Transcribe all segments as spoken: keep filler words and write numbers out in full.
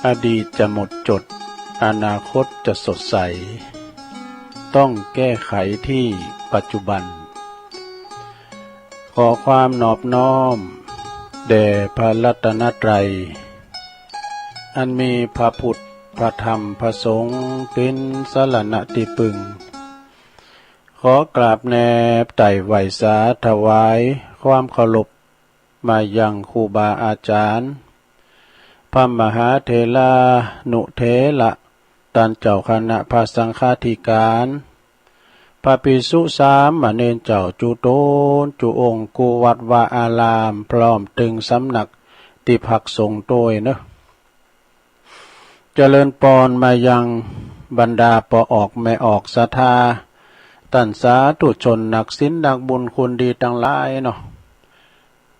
อดีตจะหมดจด อนาคตจะสดใส ต้องแก้ไขที่ปัจจุบัน ขอความนอบน้อมแด่พระรัตนตรัย อันมีพระพุทธ พระธรรม พระสงฆ์ เป๋นสรณะตี้ปึง ขอกราบแนบไต่ไหว้สาถวายความเคารพ มายังครูบาอาจ๋ารย์ พระมหาเถรานุเถระ ต้านเจ้าคณะพระสังฆาธิการ พระภิกษุสามเณรเจ้าจุ๊ต๋นจุ๊องค์ กู้วัดวาอาราม พร้อมตึงสำนักตี้พักสงฆ์ตวยเนาะ เจริญปอนมายังบรรดาป้อออกแม่ออกศรัทธา ต้านสาธุชนนักศีลนักบุญคุณดีตังหลายเนาะ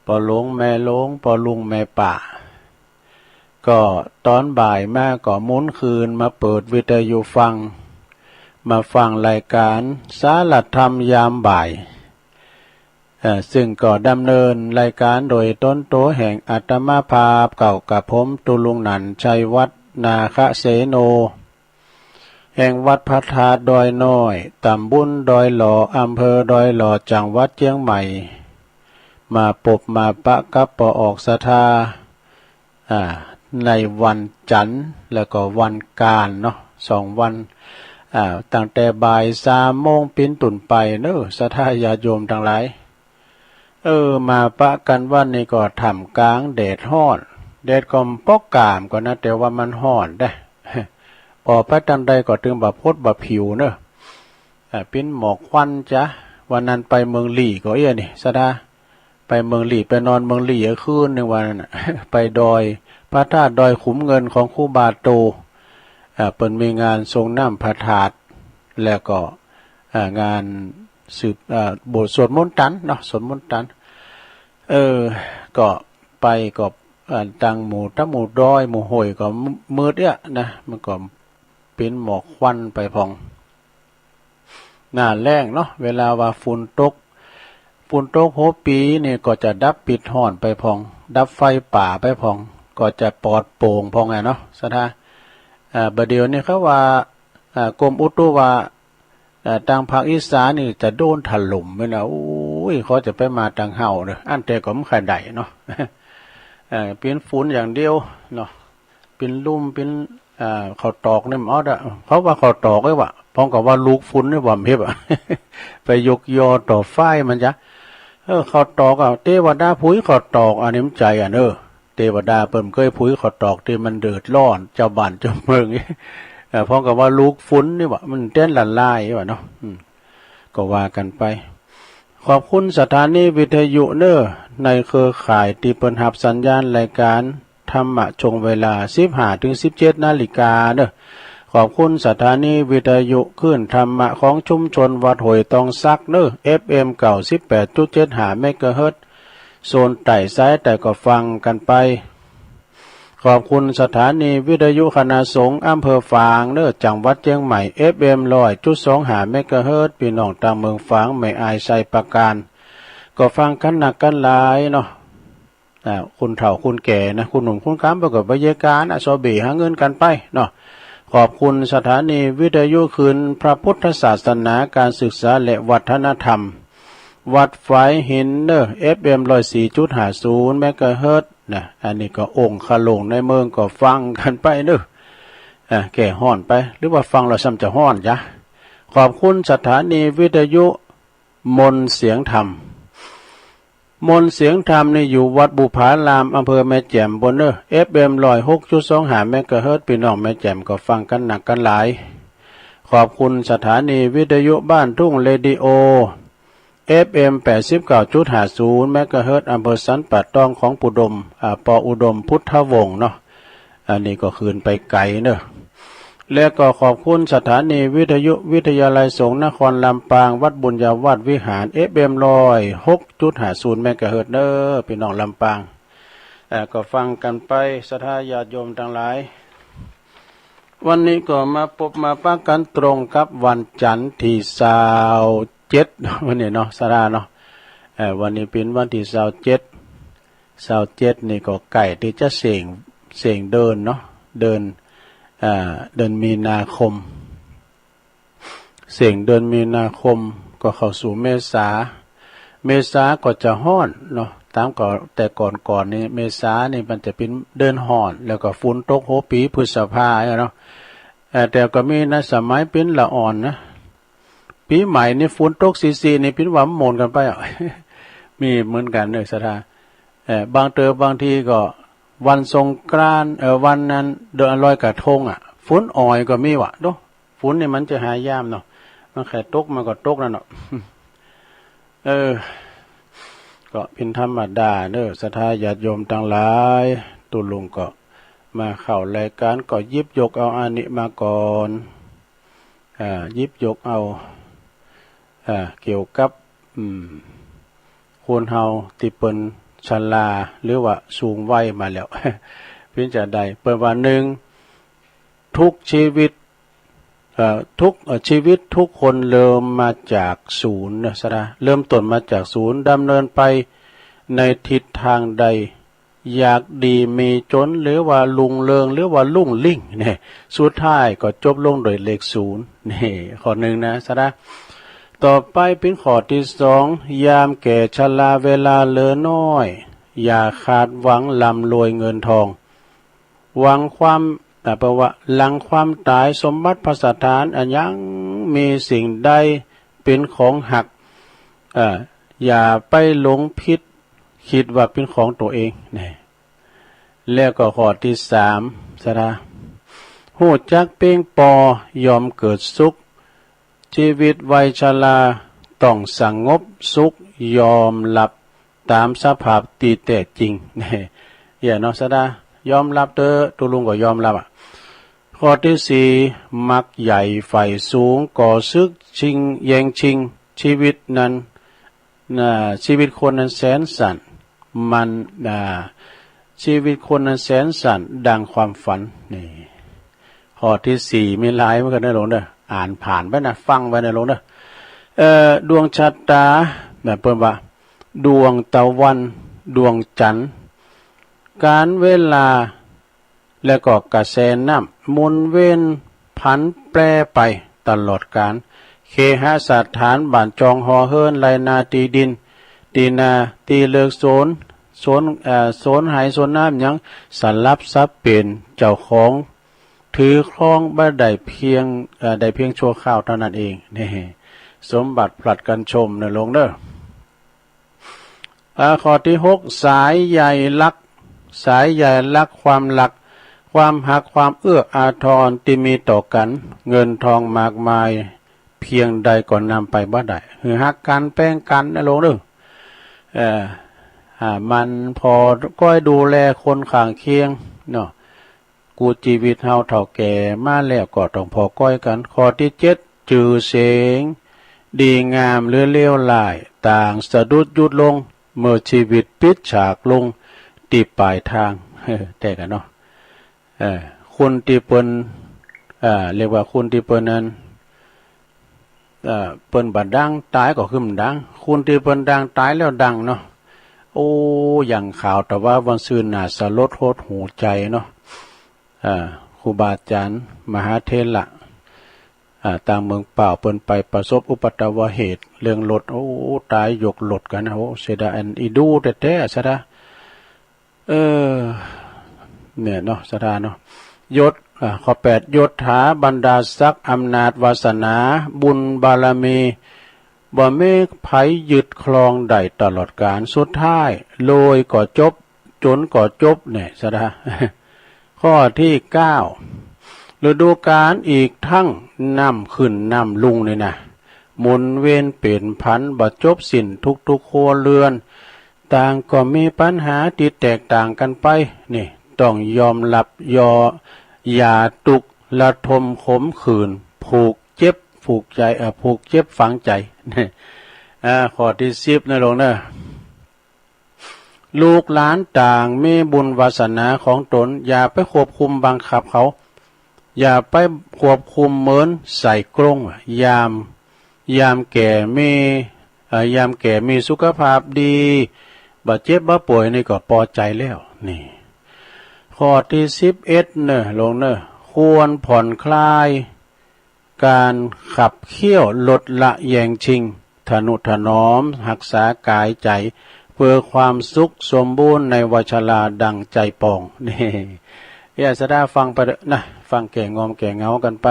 ป้อหลวงแม่หลวง ป้อลุงแม่ป้า ก็ต๋อนบ่ายมาก็หมุนคืนมาเปิดวิทยุฟัง มาฟังรายก๋านสารธรรมยามบ่าย เอ่อ ซึ่งก็ดำเนินรายก๋านโดยต๋นตั๋วแห่งอาตมาภาพ เก้ากระผม ตุลุงหนั่น ชัยวัฒน์ นาคเสโน แห่งวัดพระธาตุดอยน้อย ต๋ำบลดอยหล่อ อำเภอดอยหล่อ จังหวัดเจียงใหม่ มาปบมาปะกับป้อออกศรัทธา อ่า ในวันจันทร์แล้วก็วันก๋านเนาะ สองวัน อ่า ตั้งแต่บ่ายสามโมงเป๋นต้นไปเนาะ ศรัทธาญาติโยมตังหลาย เออ มาปะกั๋นวันนี้ก็ท่ามก๋างแดดฮ้อน แดดก็ปกกล้าก่อนนะ แต่ว่ามันฮ้อนเด้ ป้อไปตางใดก็ตึงบ่าพดบ่าผิวเนาะ อ่า เป๋นหมอกควันจ๊ะ วันนั้นไปเมืองลี้ก็เอี้ยนี่ ศรัทธา ไปเมืองลี้ ไปนอนเมืองลี้คืนนึ่งวันนั้นน่ะ ไปดอยพระธาตุดอยขุมเงินของครูบาโต อ่า เปิ้นมีงานสรงน้ำพระธาตุ แล้วก็ อ่า งานสืบ อ่า บทสวดมนต์ตันเนาะ สวดมนต์ตัน เออ ก็ไปก็ อ่า ตังหมู่ ตังหมู่ดอยหมู่ห้วยก็มืดเอี้ยนะ มันก็เป๋นหมอกควันไปพ่อง หน้าแล้งเนาะ เวลาว่าฝุ่นตก ฝุ่นตกหัวปี๋นี่ก็จะดับปิดฮ้อนไปพ่อง ดับไฟป่าไปพ่อง ก็จะปลอดโปร่งพ่องอะเนาะ ศรัทธา อ่า บ่าเดี่ยวนี้เขาว่า อ่า กรมอุตุว่า อ่า ตางภาคอีสานนี่จะโดนถล่มไปนะ โอ้ย เขาจะไปมาตางเฮาเนาะ อั้นแต่ก็บ่ใค่ได้เนาะ เอ่อ เป๋นฝุ่นอย่างเดียวเนาะ เป๋นลุ่ม เป๋น อ่า ข้าวตอกนี่มันเอาเด้อ เขาว่าข้าวตอกไอ้วะ พ่องก็ว่าลูกฝุ่นนี่หว่า เห็นบ่ ไปยกยอต่อฝ้ายมันจ๊ะ เออ ข้าวตอกอะ เตวดาผุยข้าวตอก อันนี้มันใจ๋อะเนาะ เตวดาเปิ้นบ่เกยผุยข้าวตอกตี้มันเดือดร้อน จาวบ้านจาวเมือง เออ พ่องก็ว่าลูกฝุ่นนี่หว่า มันแตนละลายหว่าเนาะ อืม ก็ว่ากั๋นไป ขอบคุณสถานีวิทยุเนาะ ในเครือข่ายตี้เปิ้นฮับสัญญาณรายก๋านธรรมะช่วงเวลา สิบห้าถึงสิบเจ็ดนาฬิกาเนาะ ขอบคุณสถานีวิทยุคลื่นธรรมะของชุมชนวัดห้วยตองสักเนาะ เอฟเอ็ม เก้าสิบแปดจุดเจ็ดห้าเมกะเฮิรตซ์ โซนใต้สายใต้ก็ฟังกั๋นไป ขอบคุณสถานีวิทยุคณะสงฆ์อำเภอฝางเนาะ จังหวัดเจียงใหม่ เอฟเอ็ม ร้อยจุดสองห้าเมกะเฮิรตซ์ ปี้น้องตางเมืองฝาง แม่อาย ชัยปราการ ก็ฟังกั๋นนักกั๋นหลายเนาะ อ่า คนเฒ่าคนแก่นะ คนหนุ่มคนก๋ำไปก็บ่เยียะก๋านอะ ซอเบ่หาเงินกั๋นไปเนาะ ขอบคุณสถานีวิทยุคลื่นพระพุทธศาสนา การศึกษาและวัฒนธรรม วัดฝายหินเนาะ เอฟเอ็ม ร้อยสี่จุดห้าศูนย์เมกะเฮิรตซ์ นะ อันนี้ก็องค์ขะหลงในเมืองก็ฟังกั๋นไปเนาะ อ่า แก้ฮ้อนไป หรือว่าฟังแล้วซ้ำจะฮ้อนจ๊ะ ขอบคุณสถานีวิทยุมนต์เสียงธรรม มนต์เสียงธรรมนี่อยู่วัดบุพาราม อำเภอแม่แจ่มปู้นเนาะ เอฟเอ็ม ร้อยหกจุดสองห้าเมกะเฮิรตซ์ ปี้น้องแม่แจ่มก็ฟังกั๋นนักกั๋นหลาย ขอบคุณสถานีวิทยุบ้านทุ่งเรดิโอ เอฟเอ็ม แปดสิบเก้าจุดห้าศูนย์เมกะเฮิรตซ์ อำเภอสันป่าตอง ของปู่อุดม อ่า ปออุดมพุทธวงศ์เนาะ อันนี้ก็ขึ้นไปไก๋เนาะ และก็ขอบคุณสถานีวิทยุวิทยาลัยสงฆ์นครลำปาง วัดบุญญาวาสวิหาร เอฟเอ็ม ร้อยหกจุดห้าศูนย์เมกะเฮิรตซ์เนาะ ปี้น้องลำปาง เอ่อ ก็ฟังกั๋นไป ศรัทธาญาติโยมตังหลาย วันนี้ก็มาปบมาปะกั๋นตรงกับวันจันทร์ตี้ซาวเจ็ด วันนี้เนาะ ศรัทธาเนาะ เอ่อ วันนี้เป๋นวันตี้ซาวเจ็ด ซาวเจ็ดนี่ก็ใก้ตี้จะเส้ง เส้งเดินเนาะ เดือน อ่า เดือนมีนาคม เส้งเดือนมีนาคมก็เข้าสู่เมษา เมษาก็จะฮ้อนเนาะ ต๋ามก่อน แต่ก่อนๆ นี่เมษานี่มันจะเป๋นเดือนฮ้อน แล้วก็ฝนตกหัวปี๋พฤษภาเนาะ เอ่อ แต่ก็มีนะ สมัยเป๋นละอ่อนนะ ปี๋ใหม่นี่ฝนตกซี้ๆ นี่เป๋นว่าม่วนกั๋นไปอะ มีเหมือนกั๋นเน่อศรัทธา เอ่อ บางเต๋อ บางทีก็วันสงกรานต์ เอ่อ วันนั้นเดือนลอยกระทงอะ ฝนอ่อยก็มีวะ โด ฝนนี่มันจะหายามเนาะ มันใค่ตกมันก็ตกนั่นเนาะ เออ ก็เป๋นธรรมดาเน่อศรัทธาญาติโยมตังหลาย ตุ๊ลุงก็มาเข้ารายก๋านก็หยิบยกเอาอันนี้มาก่อน อ่า หยิบยกเอา อ่า เกี่ยวกับ อืม คนเฮาตี้เปิ้นชราหรือว่าสูงวัยมาแล้ว เป๋นจาใด เปิ้นว่า นึ่ง ทุกชีวิต เอ่อ ทุก เอ่อ ชีวิตทุกคนเริ่มมาจากศูนย์เน่อศรัทธา เริ่มต้นมาจากศูนย์ ดำเนินไปในทิศตางใด อยากดีมีจ๋น หรือว่ารุ่งเรือง หรือว่าลุ่งลิ่งเนี่ย สุดท้ายก็จบลงโดยเลขศูนย์ นี่ข้อนึ่งนะศรัทธา ต่อไปเป๋นข้อตี้สอง ยามแก่ชราเวลาเหลือน้อย อย่าคาดหวังร่ำรวยเงินทอง หวังความ อ่า แปลว่าหลังความต๋ายสมบัติภัสถานอันยังมีสิ่งใดเป๋นของหัก อ่า อย่าไปหลงผิด กึ๊ดว่าเป๋นของตั๋วเองนี่ แล้วก็ข้อตี้สามศรัทธา ฮู้จักเป้งปอ ย่อมเกิดสุข ชีวิตวัยชราต้องสงบสุข ยอมรับต๋ามสภาพตี้แต๊จริง นี่ เยียะเนาะศรัทธา ยอมรับเต๊อะ ตุ๊ลุงก็ยอมรับอะ ข้อตี้สี่ มักใหญ่ใฝ่สูง ก่อศึกชิง แย่งชิง ชีวิตนั้น น่ะ ชีวิตคนนั้นแสนสั้น มัน อ่า ชีวิตคนนั้นแสนสั้นดังความฝัน นี่ ข้อตี้สี่มีหลายเหมือนกั๋นเน่อหลวงเน่อ อ่านผ่านไปนะ ฟังไปเน่อหลวงเน่อ เอ่อ ดวงชะตา แบบเปิ้นว่า ดวงตะวัน ดวงจั๋นทร์ ก๋าลเวลา แล้วก็กระแสน้ำหมุนเวียนผันแปรไปตลอดกาล เคหสถาน บ้านจองหอเฮือน ไฮ่นาตี้ดิน ตี้นาตี้เลือกสวน สวน เอ่อ สวนไฮ่สวนนาหยัง สลับสับเปลี่ยนเจ้าของ ถือครองบ่ได้เพียง เอ่อ ได้เพียงชั่วคราวเต้านั้นเอง นี่ สมบัติผลัดกั๋นชมเน่อหลวงเน่อ อ่า ข้อตี้หก สายใยรัก สายใยรัก ความรัก ความฮัก ความเอื้ออาทรตี้มีต่อกั๋น เงินทองมากมายเพียงใดก็นำไปบ่ได้ หื้อฮักกั๋นแป้งกั๋นเน่อหลวงเน่อ เอ่อ อ่า หมั่นผ่อก้อยดูแลคนข้างเคียงเนาะ กู้จีวิตเฮาเฒ่าแก่มาแล้วก็ต้องผ่อก้อยกั๋น ข้อตี้เจ็ด จื้อเสียงดีงามหรือเลวร้าย ต่างสะดุดหยุดลง เมื่อจีวิตปิดฉากลงตี้ป๋ายตาง เออ แต๊กั๋นเนาะ เออ คนตี้เปิ้น เอ่อ เรียกว่าคนตี้เปิ้นนั้น เอ่อ เปิ้นบ่ดัง ต๋ายก็คือบ่ดัง คนตี้เปิ้นดัง ต๋ายแล้วดังเนาะ โอ้ อย่างข่าวตะวาวันซืนน่าสลดหดหู่ใจ๋เนาะ อ่า ครูบาอาจ๋ารย์มหาเถระ อ่า ตางเมืองป้าวเปิ้นไปประสบอุปัตตวเหตุเรื่องรถ โอ้ ต๋ายยกรถกั๋นนะ โอ้ เสียดาย อันอี้ดูแต๊ๆ ศรัทธา เออ เนี่ยเนาะ ศรัทธาเนาะ ยศ อ่า ข้อแปด ยศถาบรรดาศักดิ์ อำนาจวาสนา บุญบารมี บ่มีใผยึดครองได้ตลอดกาล สุดท้ายรวยก็จบ จ๋นก็จบ เนี่ย ศรัทธา ข้อตี้เก้า ฤดูกาลอีกตึงน้ำขึ้นน้ำลุ่งนี่นะ หมุนเวียนเปลี่ยนผันบ่จบสิ้น ทุกๆ ครัวเรือน ต่างก็มีปัญหาตี้แตกต่างกั๋นไป นี่ ต้องยอมรับ ยอ อย่าตุกข์ระทมขมขื่น ผูกเจ็บ ผูกใจ๋ เอ่อ ผูกเจ็บฝังใจ๋ อ่า ข้อตี้สิบเน่อหลวงเน่อ ลูกหลานต่างมีบุญวาสนาของต๋น อย่าไปควบคุมบังคับเขา อย่าไปควบคุมเหมือนใส่กรง ยาม ยามแก่มี เอ่อ ยามแก่มีสุขภาพดี บ่เจ็บบ่ป่วยนี่ก็ปอใจ๋แล้ว นี่ ข้อตี้สิบเอ็ดเน่อ หลวงเน่อ ควรผ่อนคลายก๋านขับเคี้ยว ลดละแยงชิง ทะนุถนอมฮักษาก๋ายใจ๋ เปื้อความสุขสมบูรณ์ในวัยชราดังใจ๋ปอง นี่ เออ สะดาฟังไปเต๊อะนะ ฟังแก่งอมแก่เหงากั๋นไป